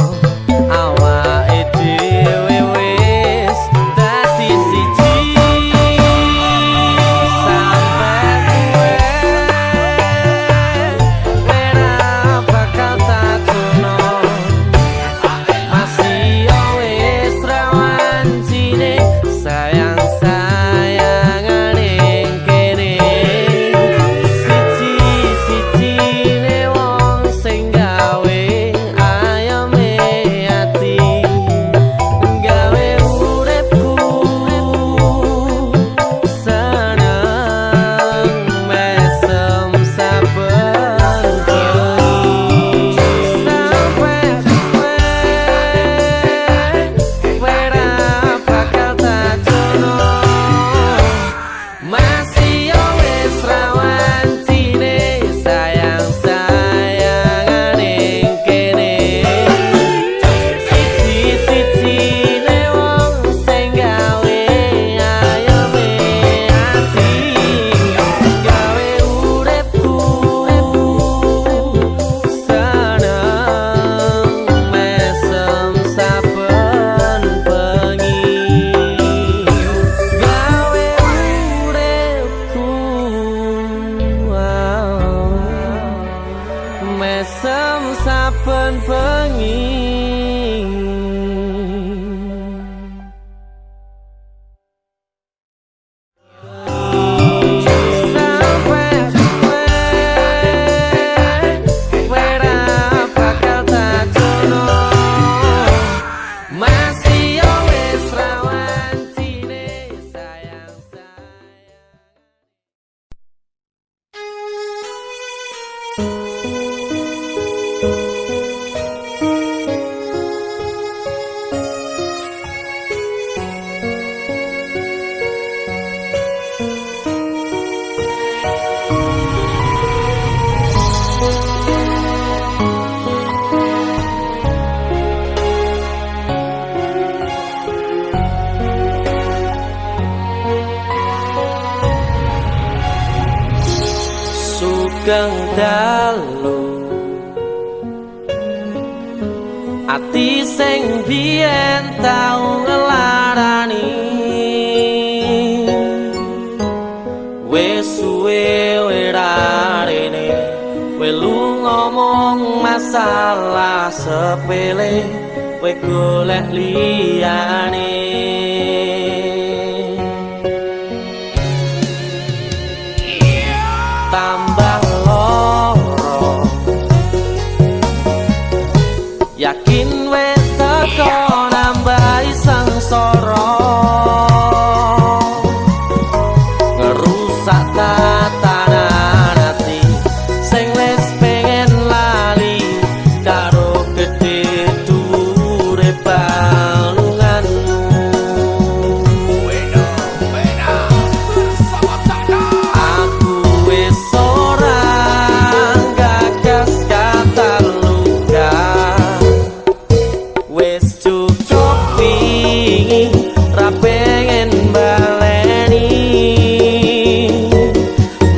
awake dhewe wis dadi siji. Sampe tuwe kowe ra bakal tak culno. Masih wis rawan cine sayang sayangan ing kene. Siji sijine wong sing gawe ayeme ati, gawe uripku seneng mesem saben bengi. Sampe tuwe kowe ra bakal tak culno. Masih wis rawan cine sayang sayangan ing kene. Siji sijine wong sing gawe ayeme ati, gawe uripku seneng mesem saben bengi. Gawe uripku mesem saben bengi. Sampe tuwe kowe ra bakal tak culno. Masih wis rawan cine sayang sayang. Sugeng dalu. Ati sing biyen tau ngelarani, wis suwe werarene. Welu ngomong masalah sepele, kowe golek liyane. Tambah loro, yakin wis teko nambahi sengsara, ngerusak tatanan ati sing wis pengen lali karo gedhe dhuwure balunganmu. Aku wis ora gagas kata luka, wis cukup wingi, ra pengen baleni.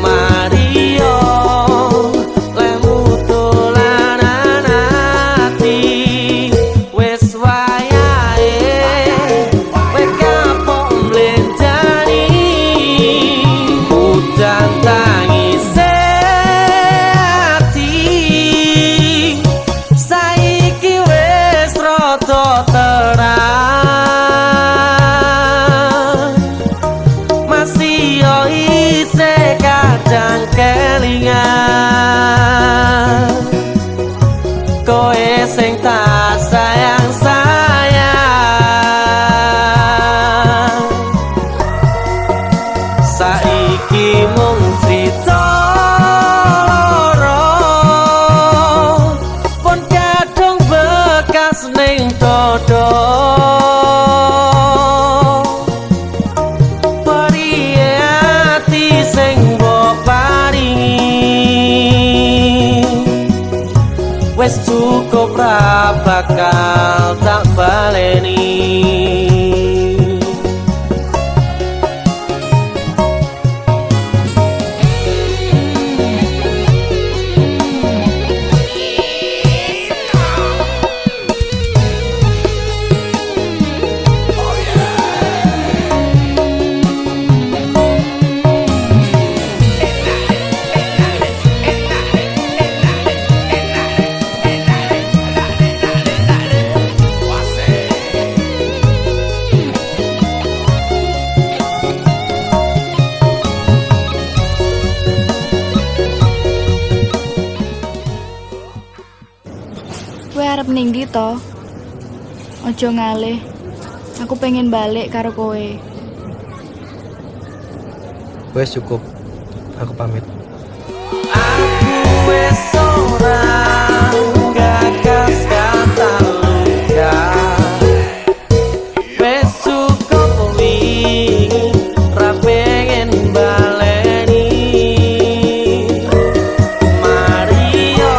Mario lemu dolanan ati, wis wayahe kowe kapok mlenjani. Udan tangise ati saiki wis rada terang, masih yo isih kadang kelingan kowe sing tak sayang sayang. Saiki mung crita loro, pun kadung bekas ning dodo. Priye ati sing mbok paringi, wis cukup ra bakal tak baleni. Kowe arep ning ndi to? Ojo ngalih. Aku pengen balik karo kowe. Wes cukup. Aku pamit. Aku wis ora gagas kata luka, wis cukup wingi, ra pengen baleni. Mario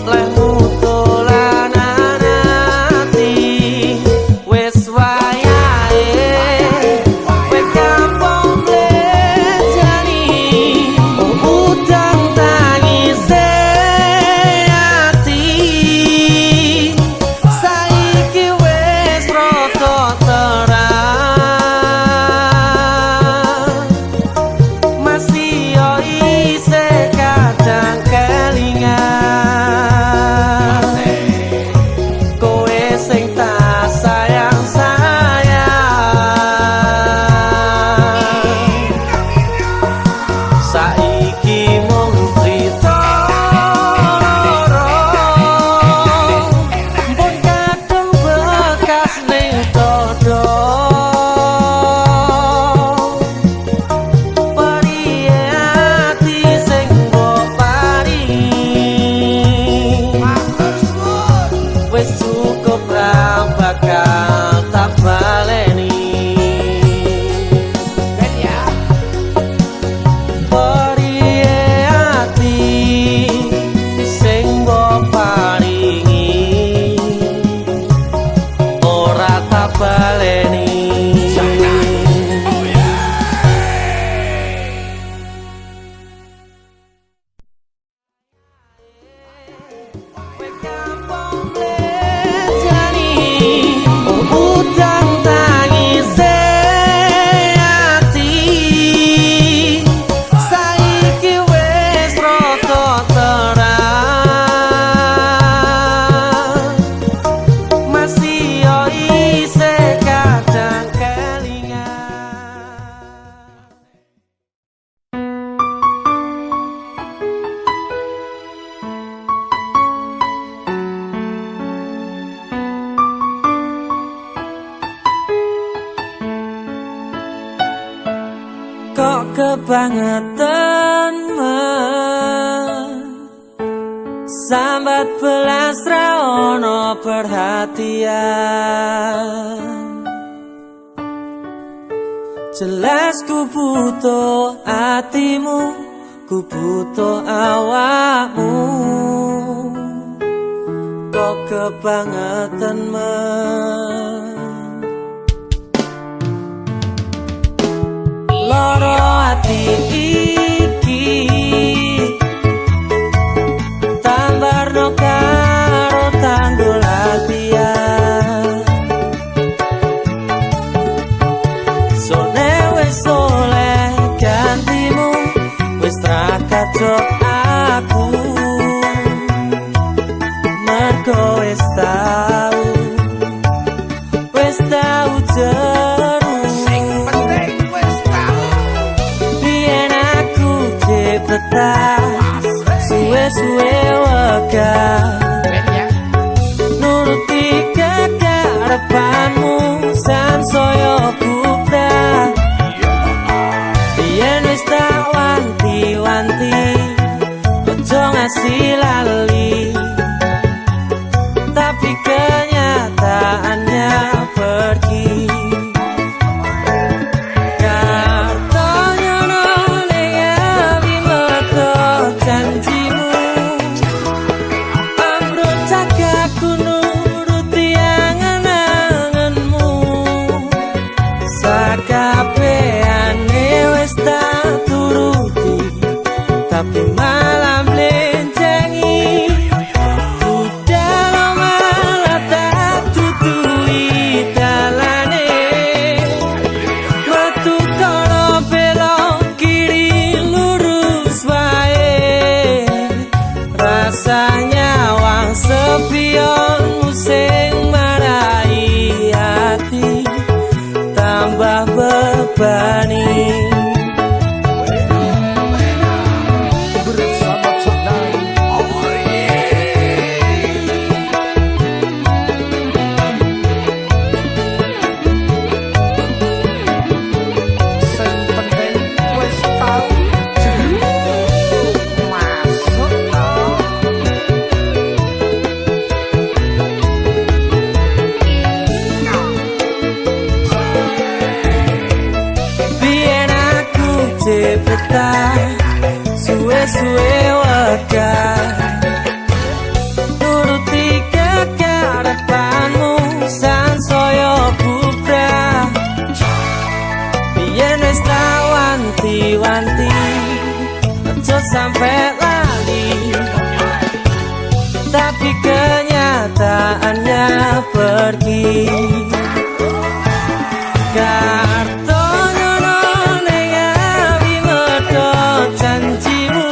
lehmu dolanan ati, wis wayahe kowe kapok mlenjani. Kebangetan men. Sambat belas ra ono perhatian. Jelas ku butuh hatimu, ku butuh awakmu. Kok kebangetan men. Loro ati iki tambarno karo tanggul latihan. Sone wis oleh gantimu, wis ra kacok aku. Mergo wis tau jeru. Sing penting wis tau. Biyen aku jebetah, suwe-suwe wegah. Nuruti kekarepanmu sansaya bubrah. Biyen wis tak wanti-wanti, ojo ngasih lali. Tapi kenyataannya pergi. Kartonyono ning awi mergo janjimu. Ambruk cagakku nuruti angen-angenmu. Sakabehane wis tak turuti, tapi malah mlencengi. Budal malah tak tutui dalane. Metu kono belok kiri lurus wae. Rasanya wang sepionmu sing marai ati tambah bebani. Bersama Cak Nai. Oh yeah. Sing penting wis tau jeru. Masuk to. Biyen aku jebetah, suwe-suwe wegah. Nuruti kekarepanmu sansaya bubrah. Biyen wis tak wanti-wanti, aja sampe lali. Tapi kenyataannya pergi. Kartonyono ning awi mergo janjimu.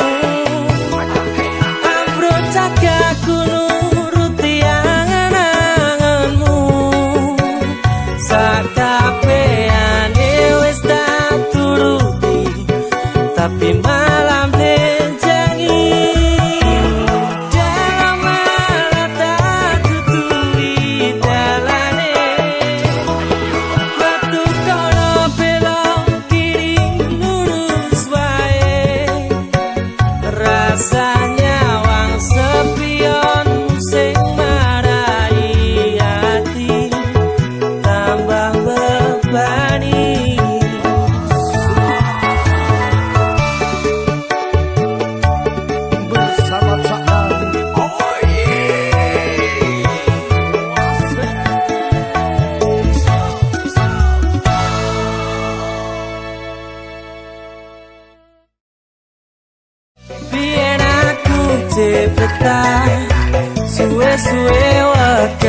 Ambruk cagakku nuruti angen-angenmu. Sakabehane wis tak turuti, tapi malah mlencengi. Dalam malah tak tutui dalane. Metu kono belok kiri lurus wae. Rasanya wang sepionmu sing marai ati tambah bebani. Bersama Cak Nai. Oh yeah. Biyen aku jebetah, suwe-suwe wegah.